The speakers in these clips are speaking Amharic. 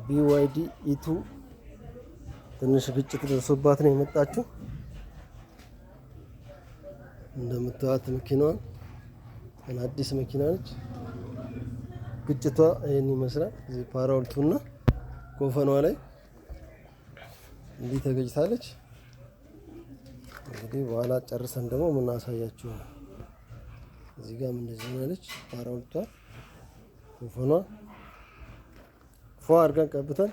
BYD E2 ትንሽ ግጭት ደርሶባት ነው የመጣችው። እንደምታዩት መኪናዋን አዲስ መኪና ነች። ግጭቷ ይህን ይመስላል። እዚህ ፓራውልቱና ኮፈኗ ላይ እንዲህ ተገጭታለች። እንግዲህ በኋላ ጨርሰን ደግሞ የምናሳያችሁ ነው። እዚህ ጋርም እንደዚህ ሆናለች። ፓራውልቷ ኮፈኗ ፎ አድርገን ቀብተን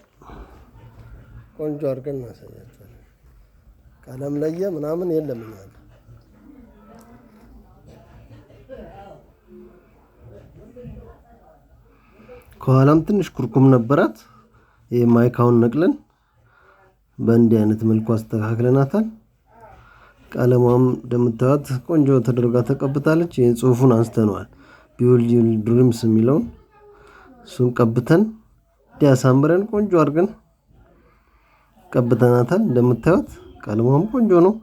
ቆንጆ አድርገን እናሳያችኋለን። ቀለም ለየ ምናምን የለም እኛ ጋር። ከኋላም ትንሽ ኩርኩም ነበራት። ይህ ማይካውን ነቅለን በእንዲህ አይነት መልኩ አስተካክለናታል። ቀለሟም እንደምታዩት ቆንጆ ተደርጋ ተቀብታለች። ይህን ጽሁፉን አንስተነዋል። Build your dreams የሚለውን እሱን ቀብተን እንዲያሳምረን ቆንጆ አድርገን ቀብተናታል። እንደምታዩት ቀለሟም ቆንጆ ነው።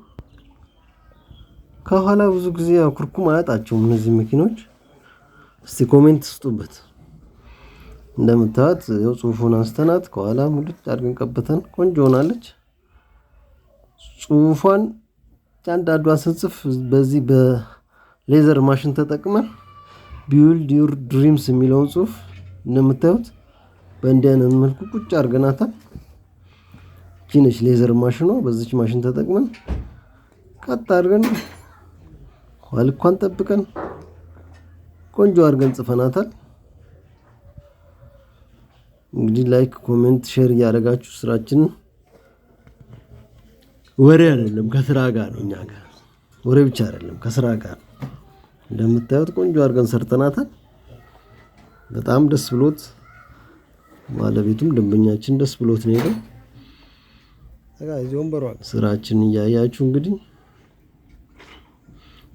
ከኋላ ብዙ ጊዜ ያው ኩርኩም አያጣቸውም እነዚህ መኪኖች። እስቲ comment ስጡበት። እንደምታዩት ያው ጽሁፉን አንስተናት ከኋላ ሙልጭ አድርገን ቀብተን ቆንጆ ሆናለች። ጽሁፏን አንዳንዷን ስንጽፍ በዚህ በ laser machine ተጠቅመን build your dreams የሚለውን ጽሁፍ እንደምታዩት በእንዲህ አይነት መልኩ ቁጭ አድርገናታል። ይቺ ነች ሌዘር ማሽኗ። በዚች ማሽን ተጠቅመን ቀጥ አድርገን ልኳን ጠብቀን ቆንጆ አድርገን ጽፈናታል። እንግዲህ like፣ comment፣ share እያደረጋችሁ ስራችንን ወሬ አይደለም ከስራ ጋር ነው። እኛ ጋር ወሬ ብቻ አይደለም ከስራ ጋር ነው። እንደምታዩት ቆንጆ አድርገን ሰርተናታል። በጣም ደስ ብሎት ባለቤቱም ደንበኛችን ደስ ብሎት ነው የሄደው። ስራችን እያያችሁ እንግዲህ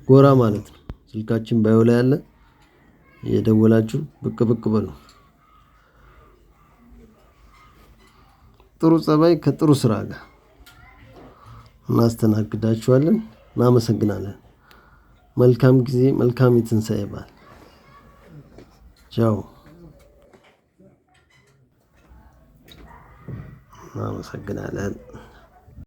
ጎራ ማለት ነው። ስልካችን bio ላይ አለ። እየደወላችሁ ብቅ ብቅ በሉ። ጥሩ ጸባይ ከጥሩ ስራ ጋር እናስተናግዳችኋለን። እናመሰግናለን። መልካም ጊዜ፣ መልካም የትንሣኤ በዓል። ቻው። እናመሰግናለን።